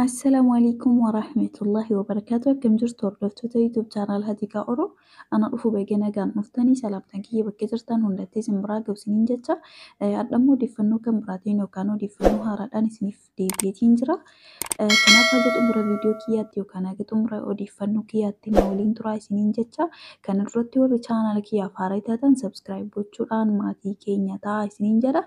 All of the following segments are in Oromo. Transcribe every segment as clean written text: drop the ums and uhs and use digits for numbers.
Assalaamu alaikum warahmatullahi wabarakaatu. Akkam jirtu hordoftoota YouTube channel Hatikaa Oro. Ana dhufu baga nagaan dhuftanii salaamtaan kiyya bakka jirtan hundatti isin biraa gabsiniin jecha hadhammoo odeeffannoo kan biraatiin yookaan odeeffannoo haaraadhaan isiniif deebi'eetiin jira. Kanaaf haga xumura viidiyoo kiyyaatti yookaan haga xumura odeeffannoo kiyyaatti na waliin turaa isiniin jecha. Kana duratti warri chaanala kiyyaaf haaraa taatan subscribe gochuudhaan maatii keenya ta'aa isiniin jedha.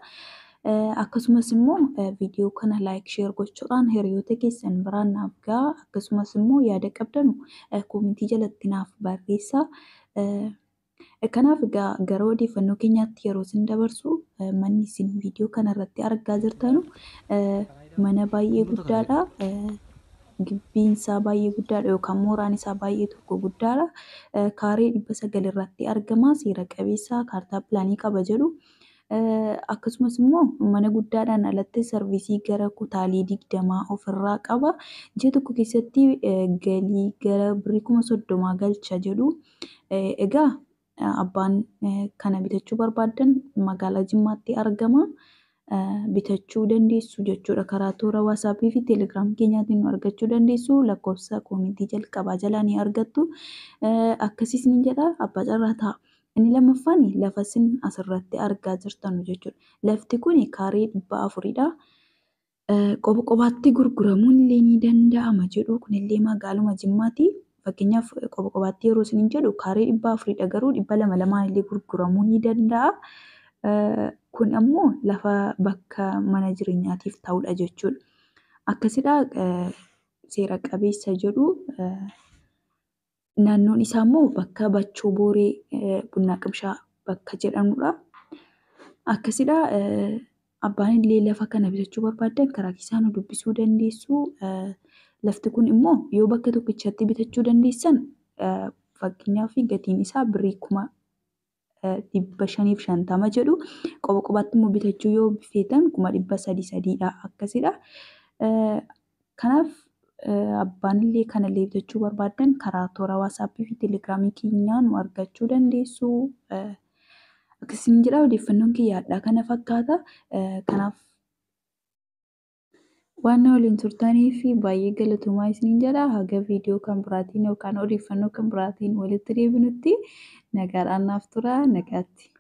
Akkasumas immoo viidiyoo kana like share gochuudhaan hiriyoota keessan biraan naaf gahaa. Akkasumas immoo yaada qabdanu koomentii jalatti naaf barreessaa. Kanaaf egaa gara odeeffannoo keenyaatti yeroo isin dabarsu manni isin viidiyoo kana irratti argaa jirtanu mana baay'ee guddaadha. Gibbiin isaa baay'ee guddaadha yookaan mooraan isaa baay'ee tokko guddaadha. Kaaree 900 irratti argama. Seera qabeessa kaartaa pilaanii qaba jedhu. Akkasumas immoo mana guddaadhaan alatti sarvisii gara kutaalee 20 ofirraa qaba. Ji'a tokko keessatti galii gara birrii 30,000 galcha jedhu. Egaa abbaan kana bitachuu barbaaddan magaalaa Jimmaatti argama. Bitachuu dandeessu jechuudha. Karaa toora WhatsAppii fi Telegram keenyaatiin nu argachuu dandeessu. Lakkoofsa koomentii jalqabaa jalaa ni argattu. Akkasiis ni jedha abbaa carraa ta'a. Inni lammaffaan lafa isin asirratti argaa jirtanu jechuudha. Lafti kun kaaree 400dha. Qoba qobaatti gurguramuun illee ni danda'ama jedhu. Kunillee magaaluma Jimmaati. Fakkeenyaaf qoba qobaatti yeroo isin jedhu kaaree 400dha garuu 200 lamaan illee gurguramuu ni danda'a. Kun ammoo lafa bakka mana jireenyaatiif ta'udha jechuudha. Akkasidha seera qabeessa jedhu. Naannoon isaa immoo bakka Bachoo Booree Bunnaa Qimshaa bakka jedhamudha. Akkasidha abbaan illee lafa kana bitachuu barbaaddan karaa keessaa nu dubbisuu dandeessu. Lafti kun immoo yoo bakka tokkichatti bitachuu dandeessan fakkeenyaaf gatiin isaa birrii 550,000 jedhu. Qoba qobaatti immoo bitachuu yoo feetan 300,000dha. Akkasidha. Kanaaf abbaan illee kanallee bitachuu barbaaddan karaa toora WhatsAppii fi Telegramii keenyaa nu argachuu dandeessu. Akkasiin jedha odeeffannoon kiyyaadha kana fakkaata. Kanaaf waan na waliin turtanii fi baay'ee galatoomaa isiniin jedha. Haga viidiyoo kan biraatiin yookaan odeeffannoo kan biraatiin walitti deebinutti nagaadhaan naaf tura. Nagaatti.